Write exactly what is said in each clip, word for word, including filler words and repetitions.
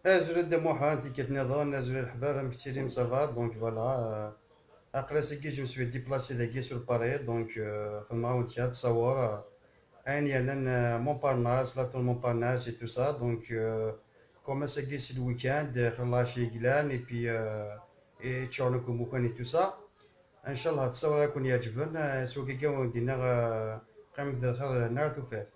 Azul a Dda Muḥend, tikkelt nniḍen, azul a leḥbab, amek tettiliḍ, ça va? Donc voilà, euh, aql-i ass-agi, je me suis déplacé dagi sur Paris, donc, euh, xedmeɣ-awen-d kra n ttṣawer, euh, ayen yernan, euh, Montparnasse, la tour Montparnasse et tout ça, donc, euh, comme ass-agi c'est le week-end, euh, xir lɛecya i yellan, et puis, euh, et ččuren akk imukan et tout ça. Inchallah, ttṣawer ad ken-yeɛǧeben, euh, s wagi i wen-d-nniɣ, euh, qqimet di lxir, euh, nar tufat.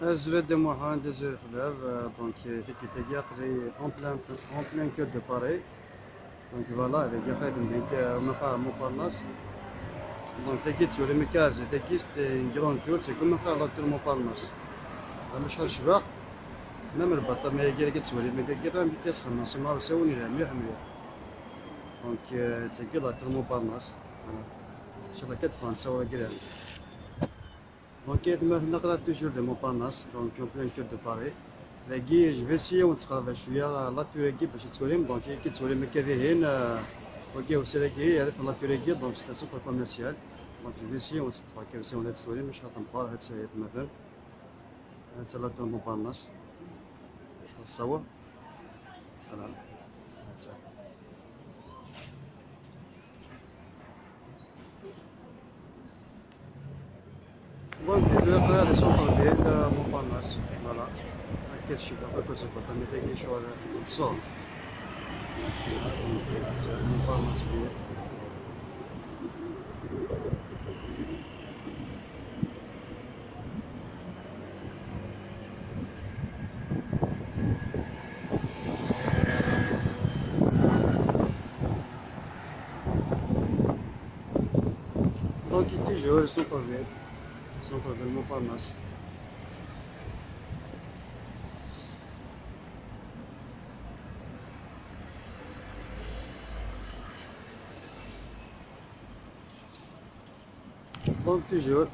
Azul a Dda Muḥend, azul a leḥbab, euh, donc, euh, tikkelt-agi aql-i en plein, en plein cœur de Paris. Donc voilà, dagi aql-i deg, euh, maqar Montparnasse. Donc tagi tettwalim akka, tagi c'est une grande tour, c'est comme maqar la tour Montparnasse. Am acḥal tecbeḥ, même lbaṭama-agi dagi tettwalim akka, tura amek i s-xedmen, semɛa usawen yelha mliḥ mliḥ. Donc, euh, tagi la tour Montparnasse. Voilà. Inchallah kan teffeɣ ttṣawer-agi lɛali. Donc, aytmaten, aql-aɣ toujours de Montparnasse, donc en plein cœur de Paris. Dagi, je vais essayer ad wen-sqerbeɣ cwiya la tour-agi bac ad twalim, donc, akken tettwalim akka dihin, euh, wagi ussan-agi, yerra la tour-agi, donc c'est un centre commercial. Donc, je vais essayer ad wen-tt-ḍefreɣ akka, ad twalim acḥal d tameqqrant, aytmaten. Anta la tour Montparnasse. Ttṣawer. Voilà. Anta. Donc, aql-aɣ di centre-ville, euh, Montparnasse. Voilà. Akka tcebbeḥ, akka tcebbeḥ, tamit-agi ccɣel d ṣṣur. Montparnasse ville. Donc, toujours centre-ville, centre-ville Montparnasse. Donc, toujours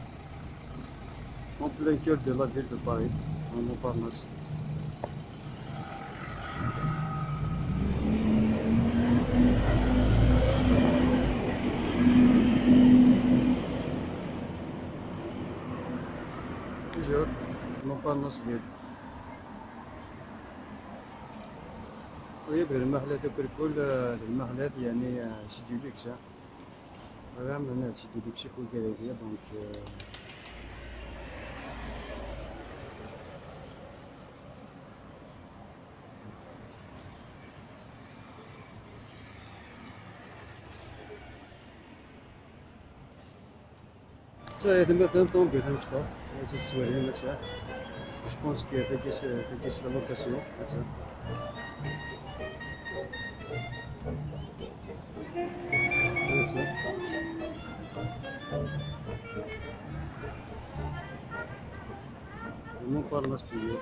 en plein cœur de la ville de Paris, en Montparnasse. Toujours Montparnasse ville. Oui, d lmeḥlat akk lkul, euh, d lmeḥlat, يعني, euh, c'est du luxe, hein. Vraiment, c'est du luxe, donc, euh, Ça, il y a des magasins tombés, hein, je crois. Ouais, c'est sûr, il y a ça. Je pense que c'est c'est la location, c'est ça. C'est ça. Vraiment pas le studio.